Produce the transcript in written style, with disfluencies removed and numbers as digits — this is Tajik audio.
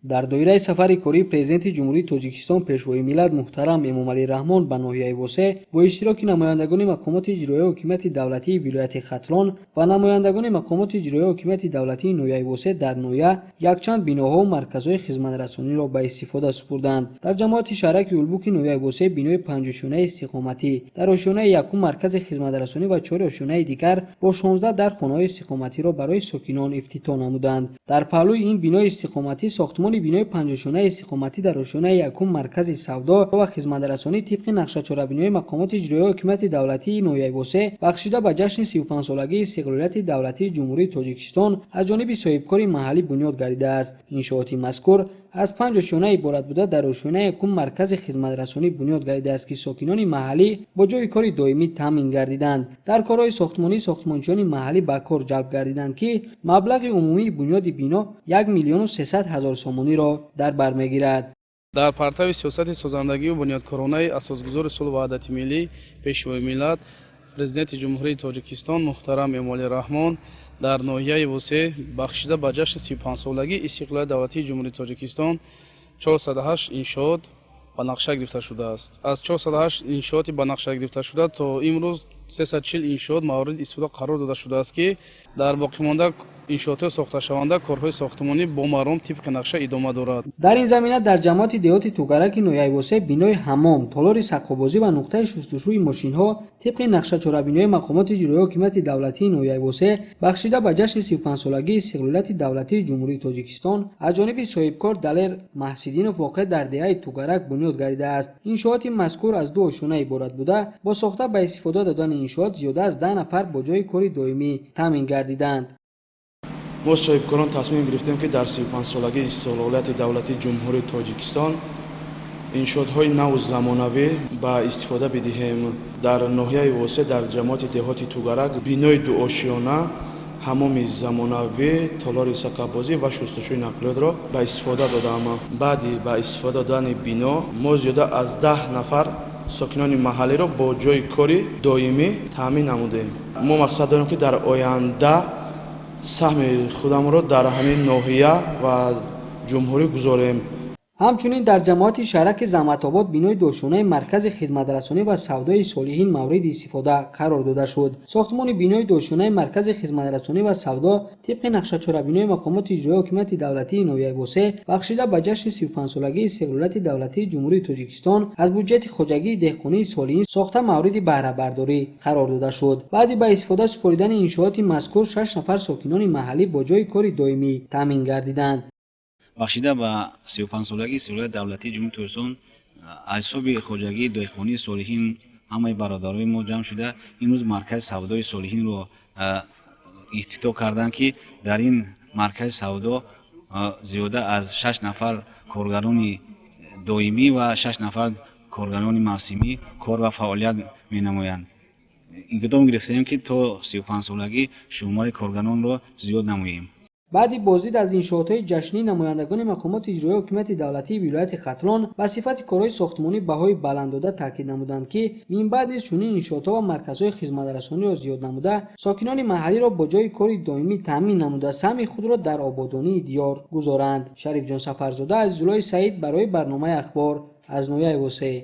Дар доираи сафари кории Президенти Ҷумҳурии Тоҷикистон, Пешвои миллат муҳтарам Эмомалӣ Раҳмон ба ноҳияи Восеъ бо иштироки намояндагони мақомоти иҷроияи ҳокимияти давлатии вилояти Хатлон ва намояндагони мақомоти иҷроияи ҳокимияти давлатии ноҳияи Восеъ дар ноҳия якчанд биноҳову марказҳои хизматрасониро ба истифода супурданд. Дар ҷамоати шаҳраки Улбуки ноҳияи Восеъ бинои панҷошёнаи истиқоматӣ, дар ошёнаи якум маркази хизматрасонӣ ва чор ошёнаи дигар бо 16 дар хонаҳои истиқоматиро барои сокинон ифтитоҳ намуданд. Дар паҳлӯи ин бинои истиқоматӣ сохтмони бинои панҷошёнаи истиқоматӣ дар ошёнаи якум маркази савдо ва хизматрасонӣ тибқи нақшачорабиниҳои мақомоти иҷроияи ҳокимияти давлатии ноҳияи Восеъ бахшида ба ҷашни 35-солагии истиқлолияти давлатии Ҷумҳурии Тоҷикистон аз ҷониби соҳибкори маҳаллӣ бунёд гардидааст. Иншооти мазкур аз панҷ ошёна иборат буда, дар ошёнаи якум маркази хизматрасонӣ бунёд гардидааст, ки сокинони маҳаллӣ бо ҷойи кори доимӣ таъмин гардиданд. Дар корҳои сохтмонӣ сохтмончиёни маҳаллӣ ба кор ҷалб гардиданд, ки маблағи умумии бунёди бино 1 300 000 сомониро дар бар мегирад. Дар партави сиёсати созандагию бунёдкоронаи асосгузори сулҳу ваҳдати миллӣ, Пешвои миллат, Президенти Ҷумҳурии Тоҷикистон муҳтарам Эмомалӣ Раҳмон дар ноҳияи Восеъ бахшида ба ҷашни 35-солагии истиқлолияти давлатии Ҷумҳурии Тоҷикистон 408 иншоот ба нақша гирифта шудааст. Аз 408 иншооти ба нақша гирифташуда то имрӯз 340 иншоот мавриди истифода қарор дода шудааст, ки дар боқимонда иншоотҳои сохташаванда корҳои сохтмонӣ бо маром тибқи нақша идома дорад. Дар ин замина дар ҷамоати деҳоти Тугараки ноҳияи Восеъ бинои ҳаммом, толори саққобозӣ ва нуқтаи шустушӯи мошинҳо тибқи нақшачорабиниҳои мақомоти иҷроияи ҳокимияти давлатии ноҳияи Восеъ бахшида ба ҷашни 35-солагии истиқлолияти давлатии Ҷумҳурии Тоҷикистон аз ҷониби соҳибкор Далер Маҳсидинов воқеъ дар деҳаи Тугарак бунёд гардидааст. Иншооти мазкур аз ду ошёна иборат буда, бо сохта ба истифода додани иншоот зиёда аз 10 нафар бо ҷойи кори доимӣ таъмин гардиданд. Мо, соҳибкорон, тасмим гирифтем, ки дар 35-солагии истиқлолияти давлатии Ҷумҳурии Тоҷикистон иншоотҳои наву замонавӣ ба истифода бидиҳем. Дар ноҳияи Восеъ, дар ҷамоати деҳоти Тугарак бинои дуошёна, ҳамоми замонавӣ, толори сақабозӣ ва шустушӯи нақлиётро ба истифода додам. Баъди ба истифода додани бино мо зиёда аз 10 нафар сокинони маҳаллиро бо ҷойи кори доимӣ таъмин намудем. Мо мақсад дорем, ки дар оянда саҳми худамро дар ҳамин ноҳия ва ҷумҳурӣ гузорем. Ҳамчунин дар ҷамоати шаҳраки Заҳматобод бинои дуошёнаи маркази хизматрасонӣ ва савдои Солиҳин мавриди истифода қарор дода шуд. Сохтмони бинои дуошёнаи маркази хизматрасонӣ ва савдо тибқи нақшачорабиниҳои мақомоти иҷроияи ҳокимияти давлатии ноҳияи Восеъ бахшида ба ҷашни 35-солагии истиқлолияти давлатии Ҷумҳурии Тоҷикистон аз буҷети хоҷагии деҳқонии Солиҳин сохта мавриди баҳрабардорӣ қарор дода шуд. Баъди ба истифода супоридани иншооти мазкур шаш нафар сокинони маҳаллӣ бо ҷойи кори доимӣ таъмин гардиданд. Бахшида ба 35-солагии истиқлолияти давлатии Ҷумҳурии Тоҷикистон аз ҳисоби хоҷагии деҳқонии Солиҳин ҳамаи бародарои мо ҷамъ шуда имрӯз маркази савдои Солиҳинро ифтитоҳ карданд, ки дар ин маркази савдо зиёда аз шаш нафар коргарони доимӣ ва шаш нафар коргарони мавсимӣ кор ва фаъолият менамоянд. Иқдом гирифтаем, ки то 35-солагӣ шумораи коргаронро зиёд намоем. Баъди боздид аз иншоотҳои ҷашнӣ намояндагони мақомоти иҷроияи ҳокимияти давлатии вилояти Хатлон ба сифати корҳои сохтмонӣ баҳои баланд дода, таъкид намуданд, ки минбаъд низ чунин иншоотҳо ва марказҳои хизматрасониро зиёд намуда, сокинони маҳаллиро бо ҷойи кори доимӣ таъмин намуда, саҳми худро дар ободонии диёр гузоранд. Шарифҷон Сафарзода, Азизуллои Саид барои барномаи Ахбор аз ноҳияи Восеъ.